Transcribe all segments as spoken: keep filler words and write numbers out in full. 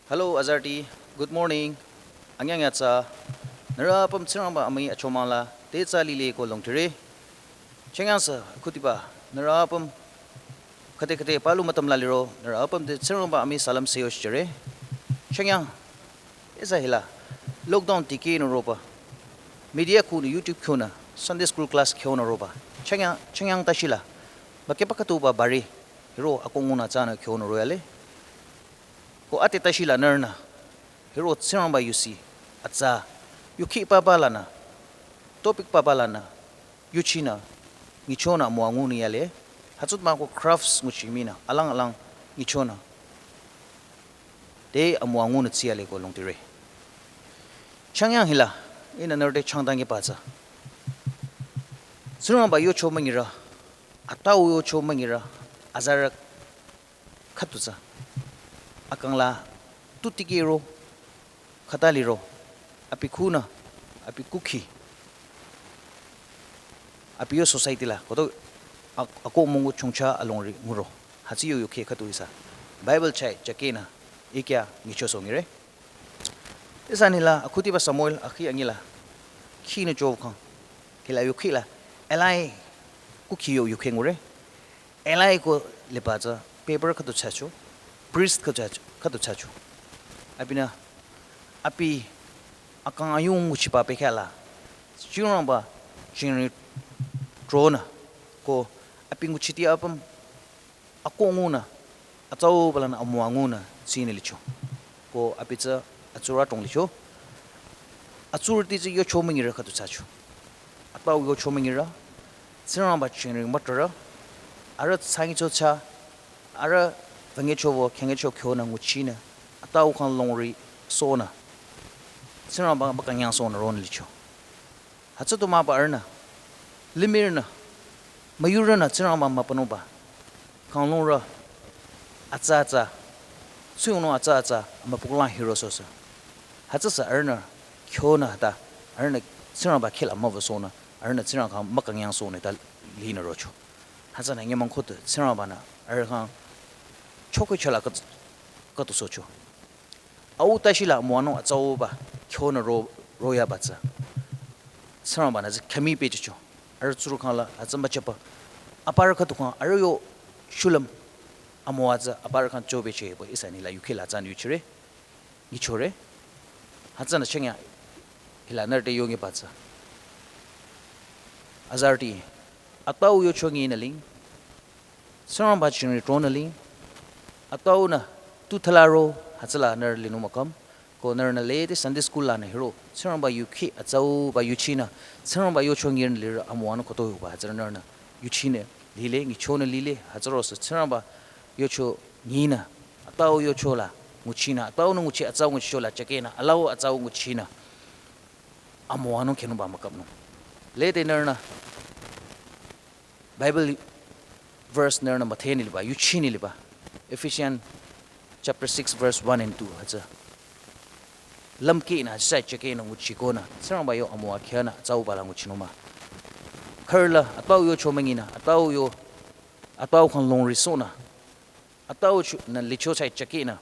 Hello, azarüti. Good morning. Anyang yatsa. Nührü apüm Tsingrangba amüi achomang la te tsa lile ko longtire. Chengyangsü khutiba nührü apüm khüte khüte palu mütüm la liro nührü apüm te Tsingrangba amüi salam seyo shichere. Chengyang, ihsa hila lockdown tiki nü roba media khunü, YouTube khunü, Sunday school class khunü roba. Chengyang, chengyang tashila ba kepa khütuba bari hiro akongunü tsünü khunü royale. Ko ate tashila nührünü hiro Tsingrangba yusi atsa, yukhi papa lanü, topic papa lanü, yuchinü, ngichonü amüwa ngunü yale. Hütsütmako crafts nguchi minü alang alang ngichonü te amüwa ngunü tsiyale ko longtire. Chengyang hila ihnü nührü te changdang kepatsa, Tsingrangba yocho müngirü, atau yocho müngirü, azarü khütu tsü akang la tu tikehro, khüta liro, abi khunü, abi kukhi, abi yo society la koto ak-, akohmungu chongcha alongri nguro. Hütsü yo yukhi khütu ihsa Bible chai chakenü ikya ngichosoh ngire. Ihsa nila akhutiba Samuel akhi anyila khinü chokhang, hila yukhi la Eli kukhi yo yukhi ngure. Eli ko liba tsü paper khütu chacho, priest khütu chacho, khütu chacho. Abinü abi akang ayung nguchiba bekhala Tsingrangba chingri tronü ko abi nguchiti apüm akongunü, atsauba lanü amüwa ngunü tsinü licho. Ko abi tsü atsurü adrong licho. Atsurüti tsü yocho müngirü khütu chacho. Atau yocho müngirü, Tsingrangba chingri mütrarü, arüh tsangicho cha, arüh vangecho wo khengecho khunü nguchinü, atau khang longri sohnü, Tsingrangba mükangyang sohnü ronü licho. Hütsü tu mah ba arühnü, limihrünü, müyurünü Tsingrangba mübünungba, kanglungrü atsa atsa, tsuyongnung atsa atsa amübükuh lang hirosohsü. Hütsüsü arühnü khunü hüta, arühnü Tsingrangba khila müwüsohnü, arühnü Tsingrangba khyang mükangyangsohnü ta linü rocho. Hütsünü nyümong khüdu Tsingrangba-nü arüh khyang chokwe chola khüdu, khüdu sohcho. Au tashila amüwanung atsauba khunü ro, royaba tsü Tsingrangba-nü tsü khami pehjücho. Arüh tsurü khyang la hütsü müchaba, aparü khüdu khyang arüh yo shulüm amüwa tsü aparü khyang chobechehba ihsa nila yukhi la tsünü yuchire, ngichore. Hütsünü chengyang hila nührü te yongiba tsü, azarüti, atau yocho nginü ling, Tsingrangba chingri tronü ling, ataunü tu thalaro hütsüla nührü linung mükam. Ko nührünü lede Sunday school lanü hiro Tsingrangba yukhi atsauba yuchinü, Tsingrangba yocho nginü lirü amüwanung kotoyuba hütsürü nührünü yuchinü lile, ngichonü lile. Hütsürosü Tsingrangba yocho nginü, atau yocho la nguchinü, ataunü nguchi atsau nguchicho la chakenü, alau atsau nguchinü amüwanung khenungba mükapnung. Lede nührünü Bible verse nührünü müdhenü liba, yuchinü liba, Ephesians chapter six verse one and two hütsü lümkehnü hütsü chakenü nguchikonü Tsingrangba yo amüwa khyünü atsauba la nguchinung mah. Khürüla atau yocho münginü, atau yo, atau khyang longri sohnü, atau chu nü licho chai chakenü,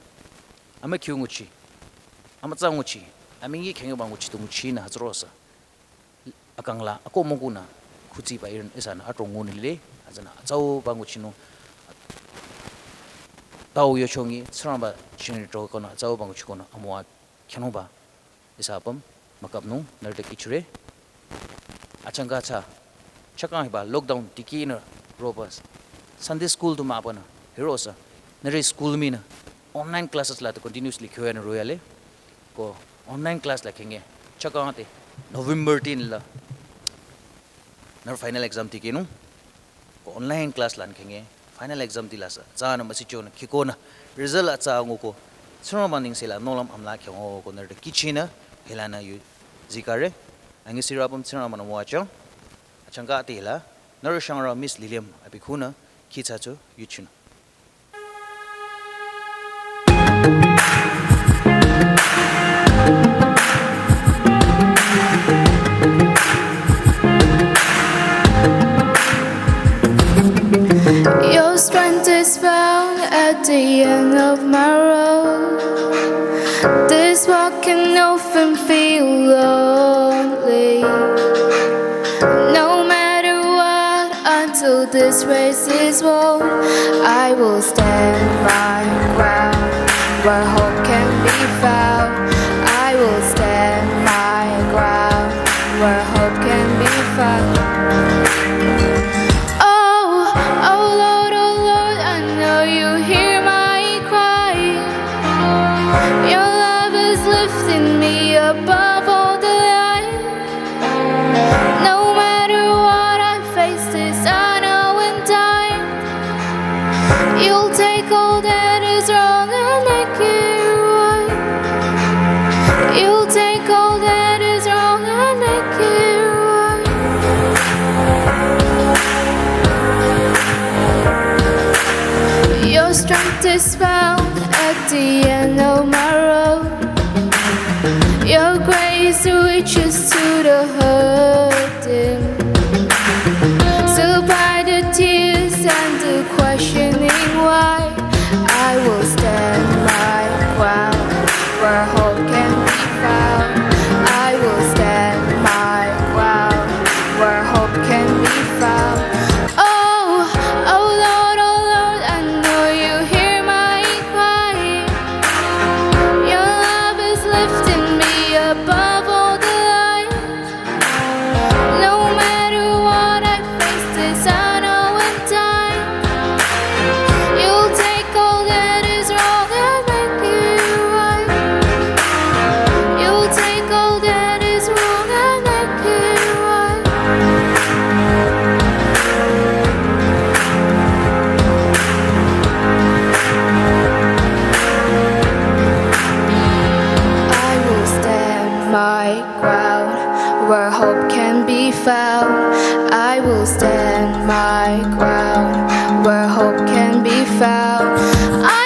amükyu nguchi, amütsa nguchi, amünyi khyangyoba nguchi tu nguchinü hütsürosü akang la akohmükunü khutsiba ihrünü ihsanü adrong ngunü lile. Hütsünü atsauba nguchinung, atau yocho ngi Tsingrangba chingri trokonü atsauba nguchikonü amüwa khenungba ihsa apüm mükapnung nührü te kihchire. Achangka tsü, chakang hiba lockdown tiki nü roba Sunday school du mah banü, hirosü nührü school minü online classes la tu continuously khyonü royale. Ko online class la khenge, chakang te November ten la nührü final exam tikehnung. Ko online class lanü khenge final exam ti lasü tsünü müsichonü khikonü result atsa nguko Tsingrangba nengse la nohlüm amla khyangoko nührü te kihchinü hilanü yu zikare. Angisirü apüm Tsingrangba-nü müwajüng. Achangka te hila nührü shangrü Miss Lilium abi khunü kihchacho yuchinü. Your strength is found at the end of my road. Until this race is won, I will stand my ground where hope can be found. I will stand my ground where hope can be found. Oh, oh Lord, oh Lord, I know you hear my cry. Your love is lifting me above all the lies. No matter what I face, this I know in time. You'll take all that is wrong and make it right. You'll take all that is wrong and make it right. Your strength is found at the end of my road. Your grace reaches to the hurting. So by the tears and the questioning why, I will stand my ground where hope can be found. I will stand my ground where hope can be found. Oh, oh Lord, oh Lord, I know you hear my cry. Your love is lifting me above all the lies. No matter what I face, this I know in time. You'll take all that is wrong and make it right. You'll take all that is wrong and make it right. I will stand my ground where hope can be found. I will stand my ground where hope can be found. I